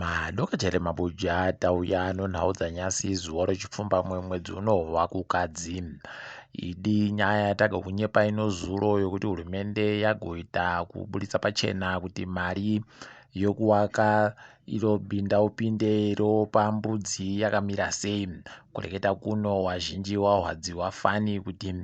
Madokotera Mabuja tauya nonhau dzanyasi zuva rechipfumbamwe mwedzi uno waKukadzi. Idi nyaya yataga kunyepa ino zuro yokuti hurumende yagoita kuburitsa pachena kuti mari yokuwaka iro bindaupinde ropambudzi yakamira sei. Kureketa kuno wazhinji wahwadziwa fani kuti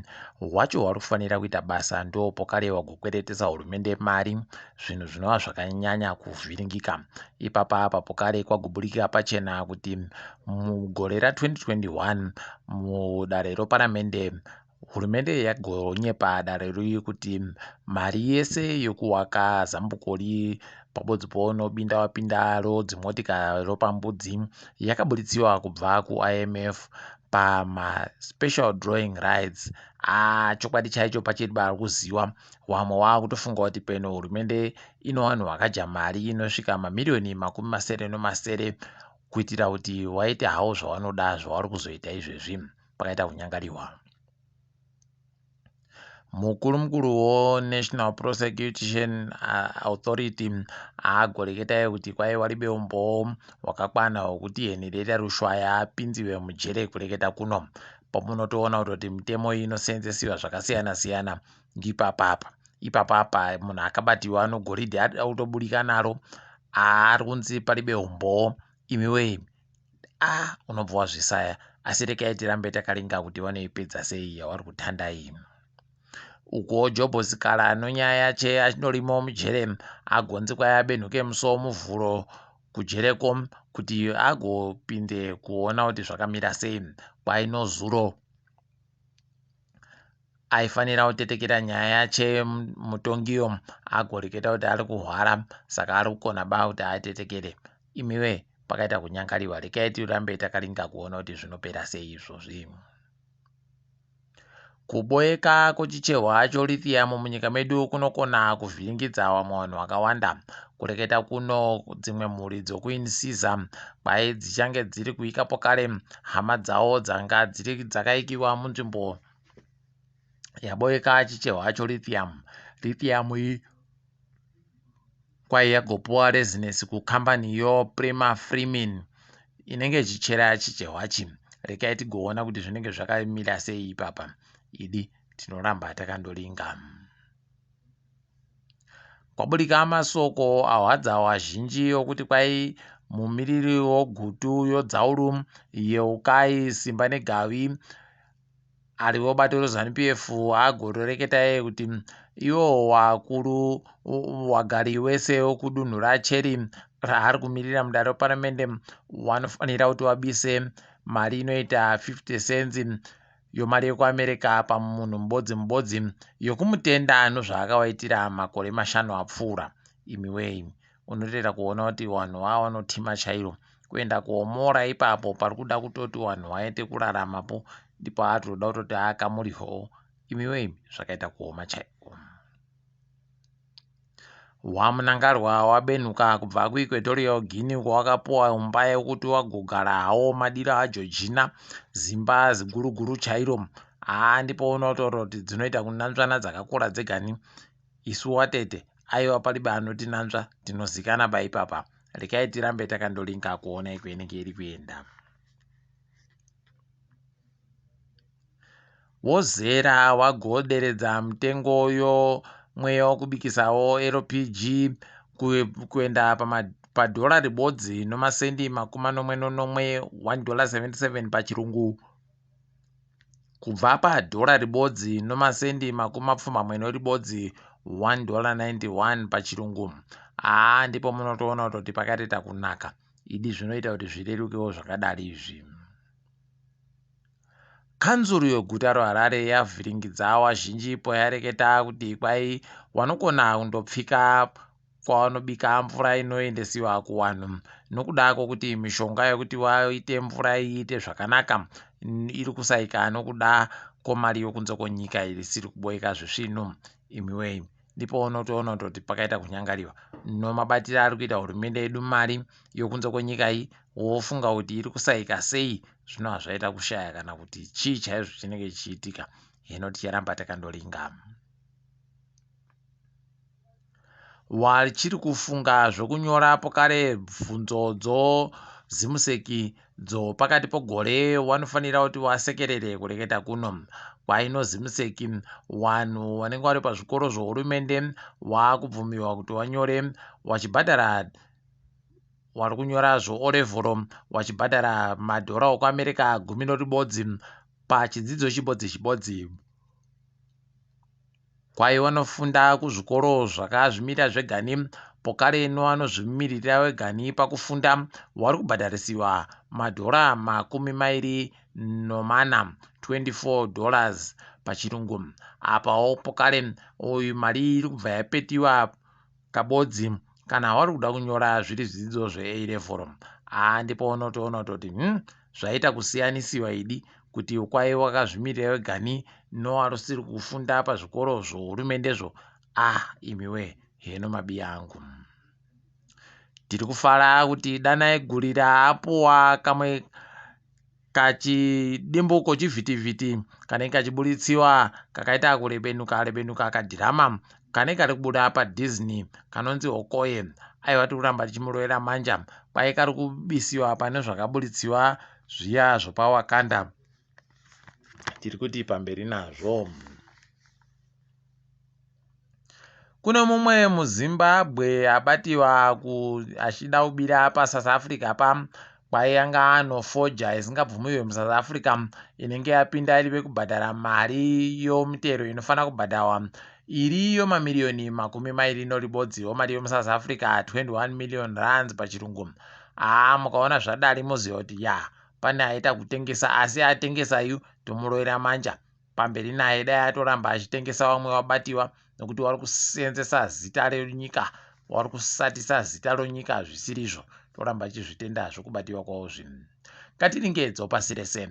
wacho wari kufanira kuita basa ndopokare wagokweretesa hurumende mari, zvinhu zvinova zvakanyanya kuvhiringika. Ipapa apa pokare kwagoburikira pachena kuti mugore ra2021 mudare roparamende hurumende yagonyepa dare riri kuti mari yese yokuwaka zambuko riri pabodzipo nobinda wapinda rodzimotika ropambudzi yakaburitsiwa kubva kuIMF pamaspecial drawing rights. A chokwadi chaicho pachiri bari kuziwa, wamwe waakutofunga kuti peno hurumende ino vanhu vakadya mari inosvika mamiriyoni 77 kuitira kuti waite hawo zvavanoda zvavari kuzoita izvezvi. Pakaita kunyangariwa. Mukuru mukuru woNational Prosecution Authority agoreketai kuti kwaiwa ribe umbowo hwakakwana hwekuti Henrietta Rushwaya apinziwe mujere. Kureketa kuno pamunotoona kutoti mitemo iyi inoseenzesiwa zvakasiyana siyana ndipapapa ipapapa munhu akabatiwa nogoridhe arida kutoburika naro, ari kunzi paribe umbowo. Imiwei, a unobva wazvisaya, asi rekai tirambe takaringa kuti vanoipedza sei yavari kutanda iyi. Ukuwo Jobho Sikala nonyaya yache achindorimo mujere, agonzi kwai abenhuke musi womuvhuro kujereko kuti agopinde kuona kuti zvakamira sei. Kwai nozuro aifanira kutetekera nyaya yache mutongiyo agoreketa kuti ari kuhwara, saka ari kukona ba kuti atetekere. Imiwe, pakaita kunyangariwa. Rekai tirambe takaringa kuona kuti zvinopera sei izvozvi. Kuboeka kwechicherwa cholithium munyika medu kunokona kuvhiringidza vamwe vanhu vakawanda. Kureketa kuno dzimwe mhuri dzokuInsiza kwai dzichange dziri kuikapo kare hama dzavo dzanga dziri dzakaikiwa munzvimbo yaboeka chicherwa cholithium. Lithium iyi kwai yagopuwa rezinesi kukambani yoPrima Freeman inenge ichichera chicherwachi. Rekai tigoona kuti zvinenge zvakamira sei ipapa. Idi tinoramba takandoringa. Kwaburika masoko ahwadza wazhinji okuti kwai mumiriri woGutu yoDzauru Yeukai Simba Negavi ariwo bato reZanu PF agotoreketa iye kuti iwo wakuru wagari wese wekudunhu raCheri raari kumirira mudare reparamende wanofanira kuti wabise mari inoita 50 cents yomari yekuAmerica pamunhu mubodzi mubodzi yokumutenda nozvaakawaitira makore 5 apfuura. Imiwei, unotoita kuona kuti vanhu vava vanotima chairo kuenda kuomora ipapo pari kuda kutoti vanhu vaite kuraramapo, ndipo atoda kutoti akamuriho. Imiwei, zvakaita kuoma chaiko. WaMunangarwa wabenhuka kubva kuEquatorial Guinea kwawakapuwa imba yekuti wagogara hawo madiro aJojina, zimba ziguru guru chairo. Haa, ndipo unotaura kuti dzinoita kunanzvana dzakakura dzegani. Isu watete aiwa paribe anotinanzva, tinozikana paipapa. Rekai tirambe takandolinga kuona iko inenge iri kuenda. Wozera wagoderedza mutengo yomweya wekubikisawo LPG kuenda padhora ribodzi nomasendi 77, $1.77 pachirungu, kubva padhora ribodzi nomasendi 81, $1.91 pachirungu. Haa, ndipo munotoona kutoti pakatoita kunaka. Idi zvinoita kuti zvirerukewo zvakadari izvi. Kanzuru yeguta reHarare yavhiringidza vazhinji poyareketa kuti kwai wanokona kundopfika kwavanobika mvura inoendesiwa kuvanhu nokuda kwokuti mishonga yekuti vaite mvura iite zvakanaka iri kusaika nokuda kwemari yokunze kwenyika isiri kuboeka zvisvinu. Imiwei, ndipo unotoona kutoti pakaita kunyangariwa nomabatiro ari kuita hurumende yedu mari yokunze kwenyika iyi, wofunga kuti iri kusaika sei. Zvino hazvaita kushaya kana kuti chii chaizvo chinenge chichiitika. Hino ticharamba takandoringa. Wachiri kufunga zvokunyora pokare bvunzo dzoZimuseki dzopakati pogore wanofanira kuti wasekerere kureketa kuno. Kwaino Zimuseki wanhu wanenge wari pazvikoro zvohurumende waakubvumiwa kuti wanyore wachibhadhara wari kunyora zvoOlevhoro wachibhadhara madhora okuAmerica 11 pachidzidzo chibodzi chibodzi. Kwai vanofunda kuzvikoro zvakazvimirira zvegani pokare nevanozvimiririra vegani pakufunda vari kubhadharisiwa madhora 24, 24 dollars pachirungu. Apawo pokare uyu mari iri kubva yapetiwa kabodzi kana vari kuda kunyora zviri zvidzidzo zveA level. Haa ndipo unotoona kutoti zvaita kusiyanisiwa idi kuti kwai wakazvimirira wegani nowarusiri kufunda pazvikoro zvohurumendezvo. Ah imiwe heno mabiya angu. Tiri kufara kuti Danai Gurira apuwa kamwe kachidimbu kochivhitivhiti kanenge kachibuditsiwa kakaita kurebenuka rebenuka kadhirama kanenge kari kubuda paDisney kanonzi Okoye. Aiwa tiri kuramba tichimurovera manja kwai kari kubisiwa pane zvakabuditsiwa zviya zvopaWakanda. Tiri kuti pamberi nazvo. Kune mumwe muZimbabwe abatiwa achida kubira paSouth Africa pa kwaianga anofoja isingabvumiwe muSouth Africa inenge yapinda iri vekubhadhara mari yomutero inofanira kubhadharwa iriyo mamiriyoni 21 omari yomuSouth Africa 21 million rands pachirungu. Haa mukaona zvadari moziva kuti ya pane aita kutengesa asi atengesa yu tomurovera manja. Pamberi naye dai atoramba achitengesa vamwe vabatiwa nokuti wari kuseenzesa zita renyika wari kusatisa zita ronyika zvisirizvo toramba achizvitenda zvokubatiwa kwavo zvinhu. Ngatiringedzo pasi rese.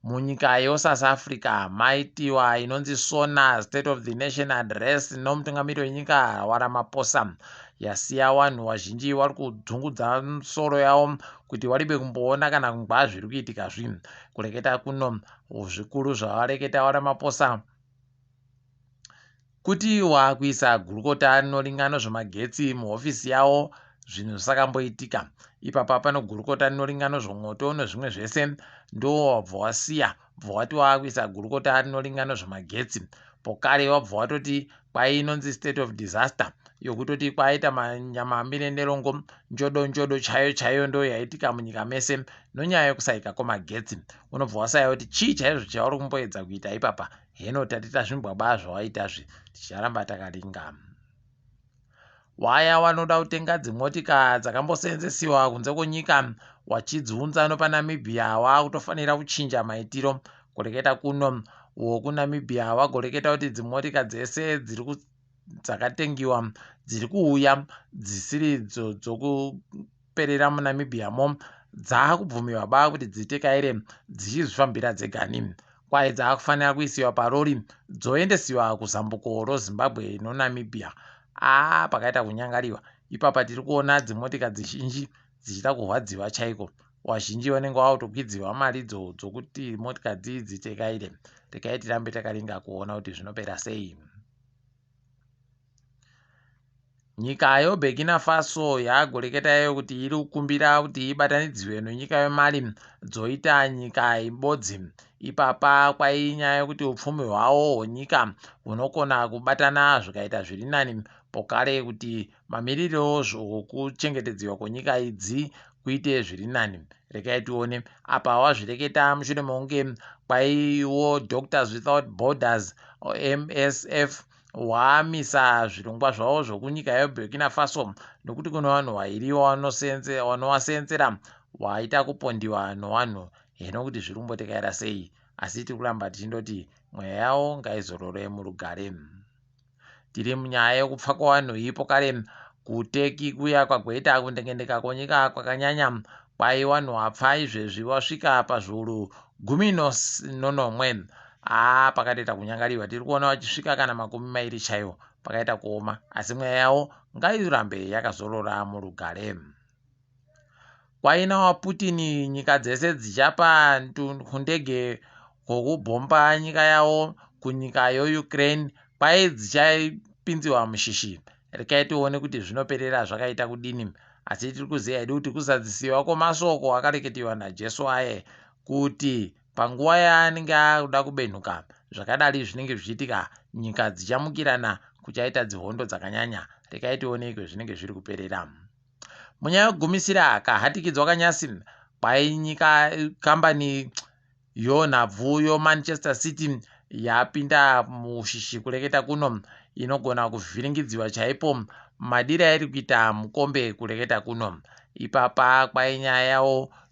Munyika yeSouth Africa maitiwa inonzi SONA State of the Nation Address nomutungamiri wenyika waRamaphosa yasiya vanhu vazhinji vari kudzungudza misoro yavo kuti waribe kumboona kana kungwa zviri kuitika zvi. Kureketa kuno zvikuru zvavareketa vaRamaphosa kuti wakuisa gurukota rinoringana zvemagetsi muhofisi yavo zvinhu zvisakamboitika. Ipapa pano gurukota rinoringana zvomwoto nezvimwe zvese ndo wabva wasiya bva wati wakuisa gurukota rinoringana zvemagetsi. Pokare wabva watoti kwai inonzi state of disaster yokutoti kwaita manyama amire nerongo njodo njodo chaiyo chaiyo ndo yaitika munyika mese nonyaya yekusaika kwemagetsi. Unobva wasaya kuti chii chaizvo chauri kumboedza kuita ipapa. Heno tati tazvimbwa ba zvawaitazvi ticharamba takaringa. Waya wanoda kutenga dzimotika dzakamboseenzesiwa kunze kwenyika wachidziunza nopaNamibia waakutofanira kuchinja maitiro. Kureketa kuno wokuNamibia wagoreketa kuti dzimotika dzese dzakatengiwa dziri kuuya dzisiri dzokuperera muNamibiamo dzaakubvumiwa ba kuti dzitekaire dzichizvifambira dzegani. Kwai dzaakufanira kuisiwa parori dzoendesiwa kuzambuko roZimbabwe noNamibia. Aa pakaita kunyangariwa ipapa tiri kuona dzimotika dzizhinji dzichida kurwadziwa chaiko. Wazhinji vanenge vakutokwidziwa mari dzokuti motika dzii dzitekaire. Regai tirambe takaringa kuona kuti zvinopera sei. Nyika yeBurkina Faso yaagoreketa iyo kuti iri kukumbira kuti ibatanidzwe nenyika yeMali dzoita nyika ibodzi. Ipapa kwai nyaya yekuti upfumi hwavo hwenyika hunokona kubatana zvikaita zviri nani pokare kuti mamiriro zvokuchengetedziwa kwenyika idzi kuite zviri nani. Regai tione apa wazvireketa mushure mekunge kwaiwo Doctors Without Borders MSF waamisa zvirongwa zvavo zvokunyika yeBurkina Faso nokuti kune vanhu vairi vanovaseenzera waita kupondiwa novanhu heno kuti zviri kumbotekaira sei. Asi tiri kuramba tichindoti mweya yavo ngaizorore murugare. Tiri munyaya yekupfa kwavanhu ipo kare kuTurkey kuya kwagoita kundengendeka kwenyika kwakanyanya kwai vanhu vapfa izvezvi vasvika pazviuru 17. Aa pakatoita kunyangariwa tiri kuona vachisvika kana 20 chaiwo pakaita kuoma asi mweya yavo ngairambe yakazorora murugare. Kwaina waPutin nyika dzese dzichapa kundege kwokubhomba nyika yavo kunyika yeUkraine kwai dzichapinziwa mushishi. Rekai tione kuti zvinoperera zvakaita kudini. Asi tiri kuziva hedu kuti kuzadzisiwa kwomasoko akareketiwa naJesu aye kuti panguva yaanenge akuda kubenhuka zvakadari zvinenge zvichiitika nyika dzichamukirana kuchaita dzihondo dzakanyanya. Rekai tione kwezvinenge zviri kuperera. Munyaya yekugumisira kahatikidzwa kanyasi kwainyika kambani yonhabvu yoManchester City yapinda mushishi kureketa kuno inogona kuvhiringidziwa chaipo madiro airi kuita mukombe kureketa kuno. Ipapa kwainyaya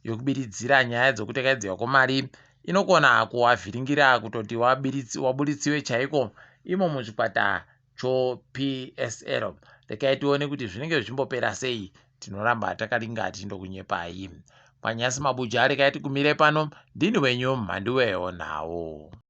yokubiridzira nyaya dzokutekaidzwa kwemari inogona kuwavhiringira kutoti waburitsiwe chaiko imo muchikwata choPSL. Rekai tione kuti zvinenge zvichimbopera sei. Tinoramba takaringa tichindokunyepai. Kwanyasi mabuja rekai tigumire pano. Ndini wenyu Mhanduwewo nhau.